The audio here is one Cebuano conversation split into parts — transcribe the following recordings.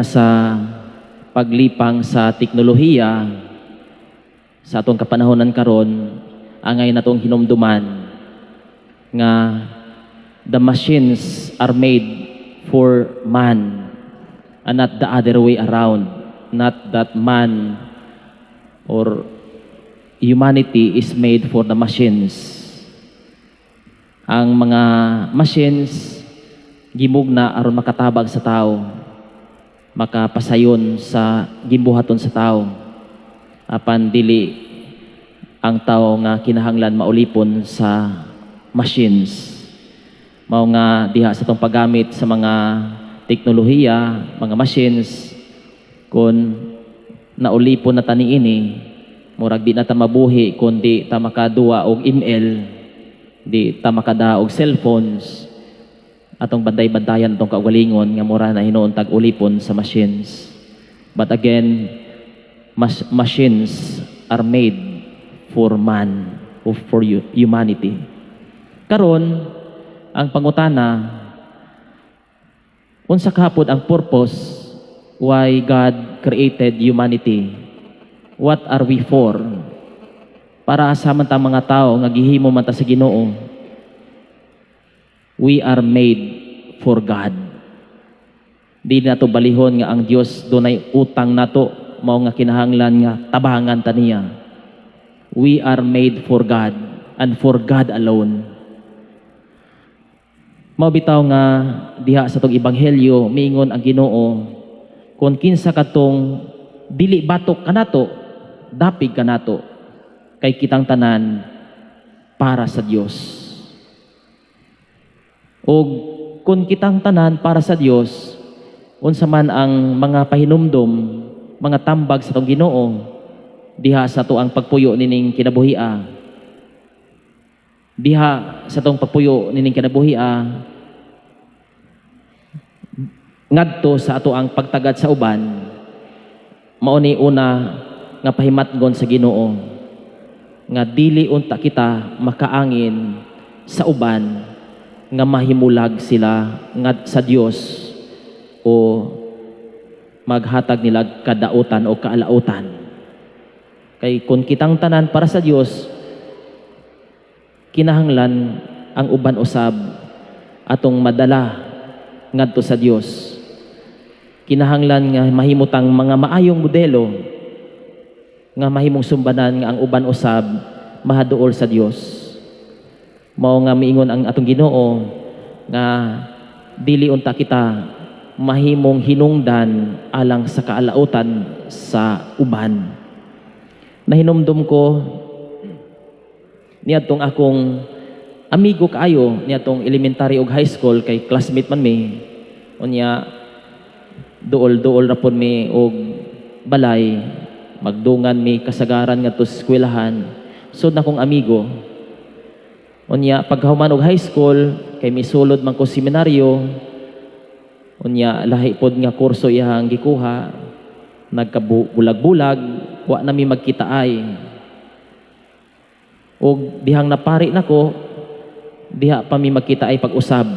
Sa paglipang sa teknolohiya sa atong kapanahonan karon, angay natong hinumduman nga the machines are made for man and not the other way around, not that man or humanity is made for the machines. Ang mga machines gimugna aron makatabang sa tao, makapasayon sa gimbuhaton sa tao, apan dili ang tao nga kinahanglan maulipon sa machines. Mao nga diha sa atong paggamit sa mga teknolohiya, mga machines, kung naulipon na ta niini, murag di na ta mabuhi kung di ta makaduwa og email, di ta makada og cellphones. Atong banday-bandayan atong kaugalingon nga mura na hinuon tag ulipon sa machines. But again, machines are made for man or for humanity. Karon, ang pangutana, unsa kahapod ang purpose why God created humanity? What are we for? Para asa man ta, mga tao nga gihimo man ta sa Ginoo? We are made for God. Di nato balihon nga ang Dios dunay utang nato, mao nga kinahanglan nga tabangan ta niya. We are made for God and for God alone. Mao bitaw nga diha sa atong ebanghelyo, miingon ang Ginoo, kung kinsa katong dili batok kanato, dapig kanato, kay kitang tanan para sa Dios. Og kung kitang tanan para sa Dios, unsa man ang mga pahinumdom, mga tambag sa atong Ginoo diha sa atoang pagpuyo nining kinabuhia? Diha sa atong pagpuyo nining kinabuhia ngadto sa atoang pagtagad sa uban, mao ni una nga pahimatgon sa Ginoo nga dili unta kita makaangin sa uban nga mahimulag sila nga sa Dios o maghatag nila kadautan o kaalautan. Kay kung kitang tanan para sa Dios, kinahanglan ang uban usab atong madala ngadto sa Dios. Kinahanglan nga mahimutang mga maayong modelo nga mahimong sumbanan nga ang uban usab mahaduol sa Dios. Mao nga miingon ang atong Ginoo nga dili unta kita mahimong hinungdan alang sa kaalautan sa uban. Nahinumdum ko niadtong akong amigo kaayo niadtong elementary ug high school, kay classmate man mi. Unya duol-duol ra pud mi og balay, magdungan mi kasagaran ngadto sa eskwelahan. Sud na kong amigo. Unya pagkahuman og high school, kay misulod man ko seminaryo, unya lahi pod nga kurso iyang gikuha, nagkabulag-bulag, wa na mi magkitaay. Og dihang napari nako, diha pa mi magkitaay pag-usab.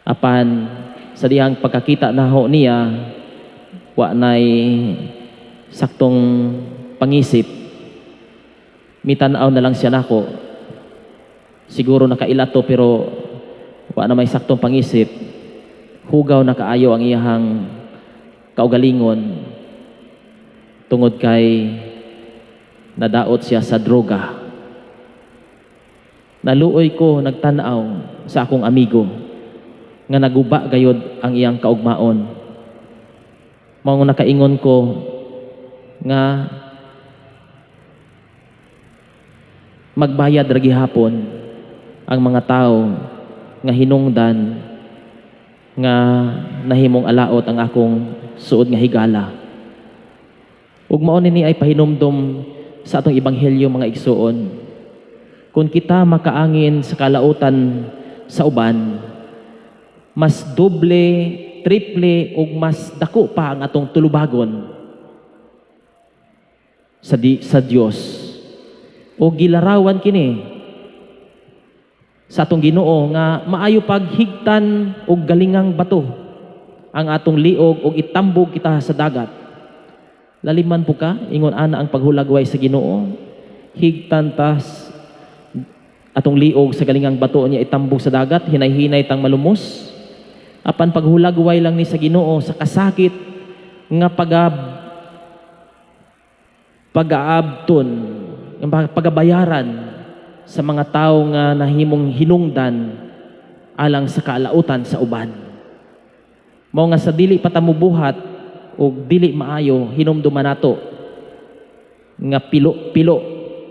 Apan sa dihang pagkakita naho niya, wa nay saktong pangisip. Mitan-aw na lang siya nako. Siguro nakaila to, pero wa na may saktong pangisip. Hugaw na kaayo ang iyahang kaugalingon tungod kay nadaot siya sa droga. Naluoy ko nagtan-aw sa akong amigo nga naguba gayod ang iyang kaugmaon. Mao nga nakaingon ko nga magbayad ra gihapon ang mga tao nga hinungdan nga nahimong alaot ang akong suod nga higala. Ug mao nini ay pahinumdom sa atong ebanghelyo, mga igsuon. Kung kita makaangin sa kalautan sa uban, mas doble, triple ug mas dako pa ang atong tulubagon sa Dios. O gilarawan kini sa atong Ginoo nga maayo paghigtan og galingang bato ang atong liog ug itambog kita sa dagat. Laliman po ka, ingon ana ang paghulagway sa Ginoo. Higtan tas atong liog sa galingang bato niya itambog sa dagat, hinay-hinay tang malumos. Apan paghulagway lang ni sa Ginoo sa kasakit nga pagaabton, nga pagabayaran sa mga tao nga nahimong hinungdan alang sa kaalautan sa uban. Mao nga sa dili pa ta mobuhat og dili maayo, hinumduman nato nga pilo-pilo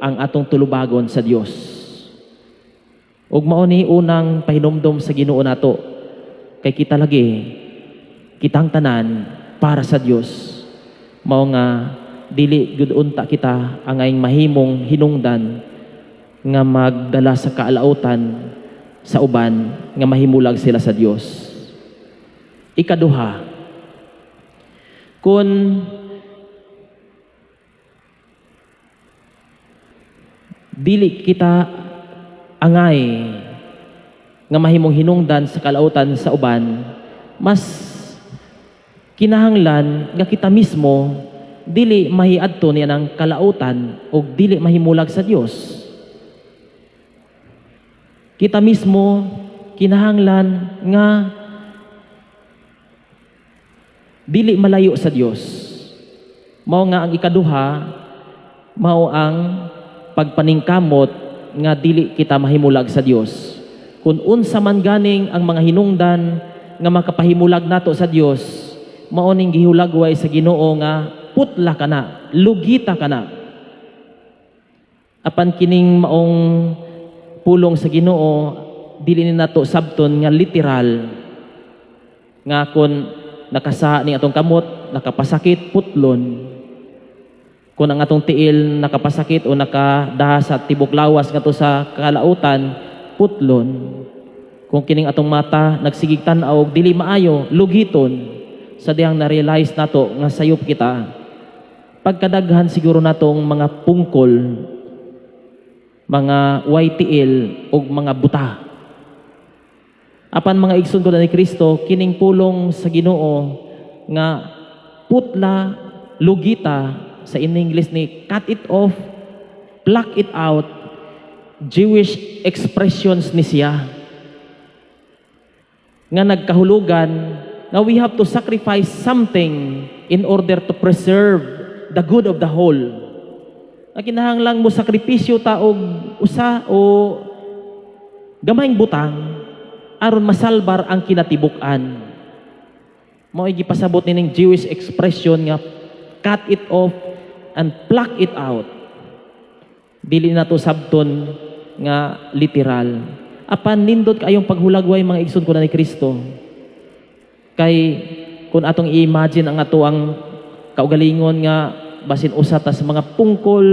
ang atong tulubagon sa Dios. Ug mao ni unang pahinumdom sa Ginoo nato, kay kita lagi, kitang tanan para sa Dios. Mao nga dili gud unta kita angay mahimong hinungdan nga magdala sa kaalautan sa uban nga mahimulag sila sa Dios. Ikaduha, kung dili kita angay nga mahimong hinungdan sa kalautan sa uban, mas kinahanglan nga kita mismo dili mahiadto niya ng kalautan o dili mahimulag sa Dios. Kita mismo kinahanglan nga dili malayo sa Dios. Mao nga ang ikaduha, mao ang pagpaningkamot nga dili kita mahimulag sa Dios. Kung unsa man ganing ang mga hinungdan nga makapahimulag nato sa Dios, mao ning gihulagway sa Ginoo nga putla kana, lugita kana. Apan kining maong pulong sa Ginoo, dili ni nato sabton nga literal nga kun nakasa ni atong kamot, nakapasakit, putlon. Kung ang atong tiil nakapasakit o nakadaha sa tibok lawas ngadto sa kalautan, putlon. Kung kining atong mata nagsigig tan-aw og dili maayo, lugiton. Sa dihang na-realize nato nga sayop kita. Pagkadaghan siguro natong mga pungkol, mga way tiil og mga buta. Apan mga igsoon ko ni Kristo, kining pulong sa Ginoo nga putla, lugita, sa in English ni cut it off, pluck it out, Jewish expressions ni siya nga nagkahulugan nga we have to sacrifice something in order to preserve the good of the whole. Nga kinahanglang mo sakripisyo ta og usa o gamayng butang aron masalbar ang kinatibuk-an. Mao gipasabot nining Jewish expression nga cut it off and pluck it out. Dili nato sabton nga literal. Apan nindot kaayong paghulagway, mga igsoon ko na ni Kristo. Kay kung atong i-imagine ang ato ang kaugalingon nga basin usa ta sa mga pungkol,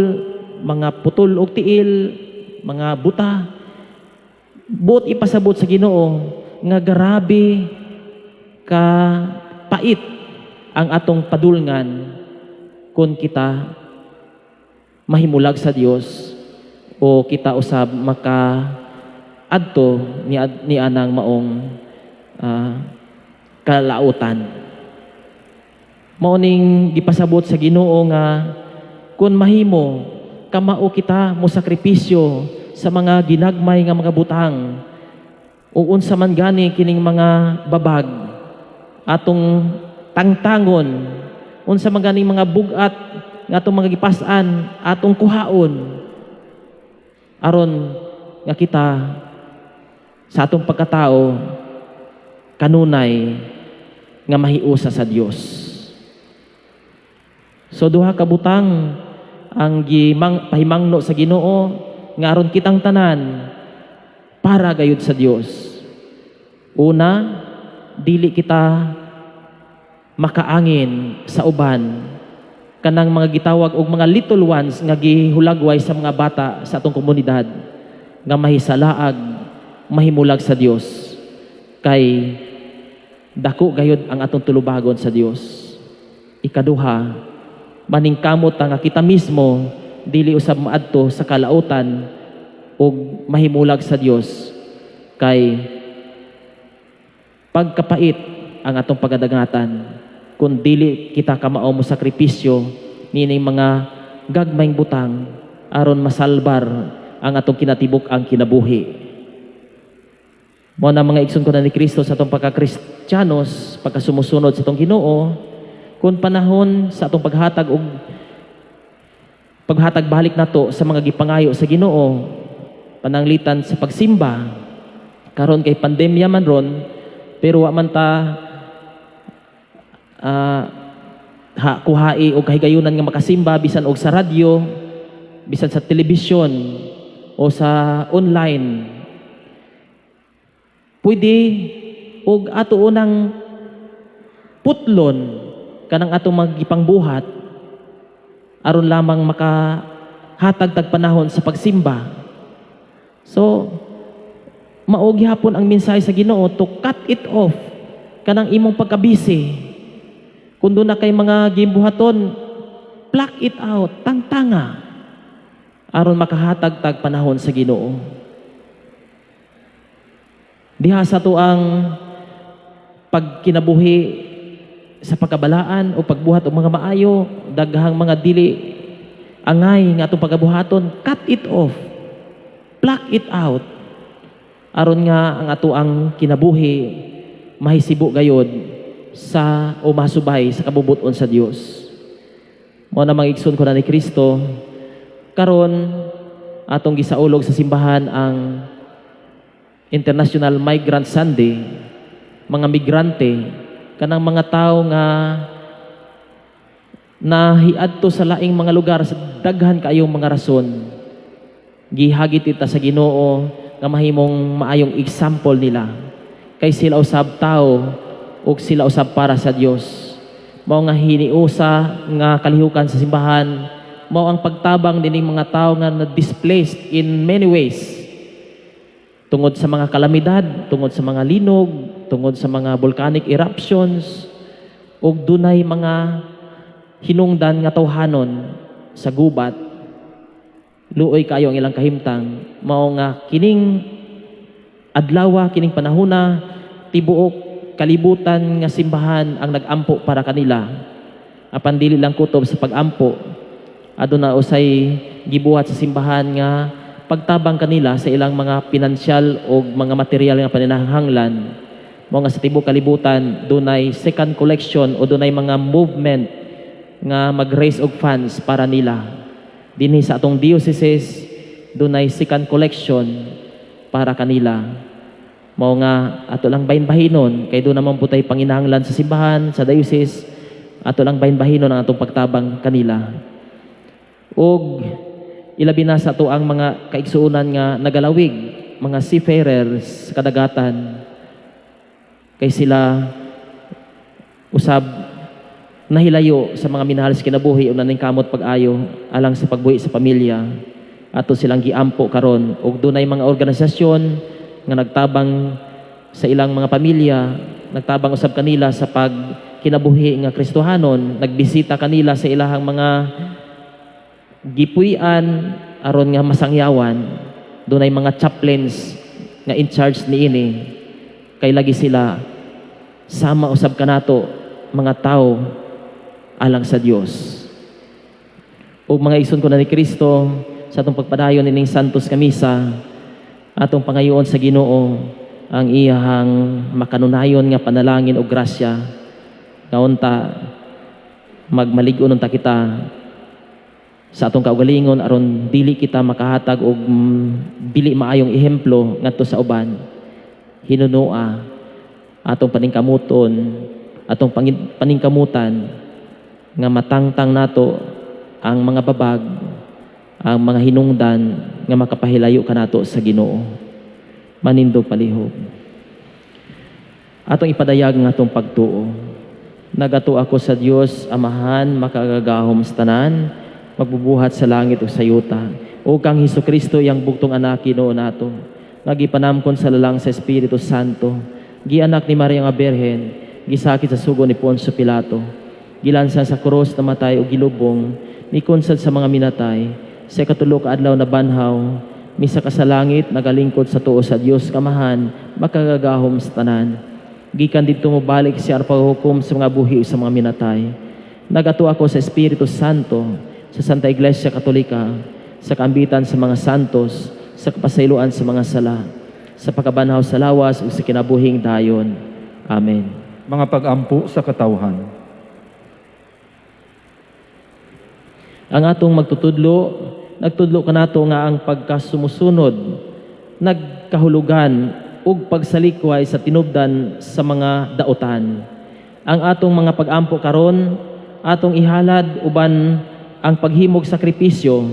mga putol og tiil, mga buta, buot ipasabot sa Ginoo nga garabe ka pait ang atong padulngan kung kita mahimulag sa Dios o kita usab maka adto ni anang maong kalautan. Mao ning gipasabot sa Ginoo nga kung mahimo kamao kita mo sakripisyo sa mga ginagmay nga mga butang o unsa man gani kining mga babag atong tangtangon, unsa man ganing mga bugat nga atong mga gipas-an atong kuhaon, aron nga kita sa atong pagkatao kanunay nga mahiusa sa Dios. So duha ka butang ang gimang pahimangno sa Ginoo nga aron kitang tanan para gayud sa Dios. Una, dili kita makaangin sa uban kanang mga gitawag og mga little ones nga gihulagway sa mga bata sa atong komunidad nga mahisalaag, mahimulag sa Dios, kay dako gayud ang atong tulubagon sa Dios. Ikaduha, maningkamot ta nga kita mismo dili usab maadto sa kalautan ug mahimulag sa Dios, kay pagkapait ang atong pagadangatan kung dili kita kamao mo sakripisyo nining mga gagmayng butang aron masalbar ang atong kinatibuk-ang kinabuhi. Mao na, mga igsoon ko na ni Kristo, sa atong pagka-Kristiyanos, pagkasumusunod sa atong Ginoo, kung panahon sa atong paghatag og paghatag balik nato sa mga gipangayo sa Ginoo, pananglitan sa pagsimba, karon kay pandemya man ron, pero wa man ta kuhai og kahigayunan nga makasimba bisan og sa radyo, bisan sa telebisyon o sa online. Pwede og ato unang putlon kanang atong magipangbuhat aron lamang makahatag tag panahon sa pagsimba. So, mao gihapon ang mensahe sa Ginoo to cut it off kanang imong pagkabisi. Kung duna kay mga gimbuhaton, pluck it out, tangtanga, aron makahatag tag panahon sa Ginoo. Diha sa atoang pagkinabuhi sa pagkabalaan o pagbuhat og mga maayo, daghang mga dili angay nga atong pagabuhaton, cut it off. Pluck it out. Aron nga ang atoang kinabuhi mahisibo gayod sa o masubay sa kabubuton sa Dios. Mao na, mga igsoon ko na ni Kristo, karon atong gisaulog sa simbahan ang International Migrant Sunday, mga migrante, kanang mga tao nga nahiadto sa laing mga lugar sa daghan kaayong mga rason. Gihagit ita sa Ginoo nga mahimong maayong example nila. Kay sila usab tao ug sila usab para sa Dios. Mao nga hiniusa nga kalihukan sa simbahan, mao ang pagtabang dining mga tao nga na-displaced in many ways tungod sa mga kalamidad, tungod sa mga linog, tungod sa mga volcanic eruptions, ug dunay mga hinungdan nga tawhanon sa gubat. Luoy kayo ang ilang kahimtang. Mao nga kining adlawa, kining panahona, tibuok kalibutan nga simbahan ang nagampo para kanila. Apan dili lang kutob sa pagampo, aduna usay gibuhat sa simbahan nga pagtabang kanila sa ilang mga pinansyal o mga material nga paninahanglan. Mao nga sa tibuok kalibutan dunay second collection o dunay mga movement nga mag-raise og funds para nila. Dinhi sa atong dioceses, dunay second collection para kanila. Mao nga ato lang bahin-bahinon kay duna man pud tay panginahanglan sa simbahan, sa diocese, ato lang bahin-bahinon ang atong pagtabang kanila. Ug ilabi na sa ato ang mga kaigsuonan nga nagalawig, mga seafarers sa kadagatan, kay sila usab nahilayo sa mga minahal sa kinabuhi o naningkamot pag-ayo alang sa pagbuhi sa pamilya. Ato silang giampo karon ug dunay mga organisasyon nga nagtabang sa ilang mga pamilya, nagtabang usab kanila sa pagkinabuhi nga Kristohanon, nagbisita kanila sa ilahang mga gipuy-an aron nga masangyawan. Dunay mga chaplains nga in charge niini kay lagi sila sama usab kanato mga tao alang sa Dios. Ug mga igsoon ko na ni Kristo, sa atong pagpadayon ining Santos nga Misa, atong pangayoon sa Ginoo ang iyahang makanunayon nga panalangin o grasya nga unta magmalig-on unta kita sa atong kaugalingon aron dili kita makahatag og dili maayong ehemplo ngadto sa uban. Hinunoa atong paningkamuton, atong paningkamutan nga matangtang nato ang mga babag, ang mga hinungdan nga makapahilayo kanato sa Ginoo. Manindog palihog. Atong ipadayag ang atong pagtuo. Nagatuo ako sa Dios Amahan, makagagahom sa tanan, magbubuhat sa langit ug sa yuta, ug kang Hesus Kristo, iyang bugtong anak, Ginoo nato, nga gipanamkon sa lalang sa Espiritu Santo, gianak ni Maria nga Birhen, gisakit sa sugo ni Poncio Pilato, gilansang sa krus, namatay ug gilubong, mikunsad sa mga minatay, sa ikatulo ka adlaw nabanhaw, misaka sa langit, nagalingkod sa tuo sa Dios Kamahan, makagagahom sa tanan. Gikan didto mobalik siya aron paghukom sa mga buhi ug sa mga minatay. Nagatuo ako sa Espiritu Santo, sa Santa Iglesia Katolika, sa kaambitan sa mga santos, sa kapasayloan sa mga sala, sa pagkabanhaw sa lawas ug sa kinabuhing dayon. Amen. Mga pag-ampo sa katawhan. Ang atong magtutudlo, nagtudlo kanato nga ang pagkasumusunod nagkahulugan ug pagsalikway sa tinubdan sa mga daotan. Ang atong mga pag-ampo karon atong ihalad uban ang paghimog sakripisyo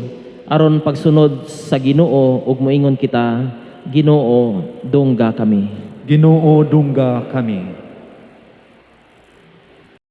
aron pagsunod sa Ginoo ug moingon kita, Ginoo, dungga kami. Ginoo, dungga kami.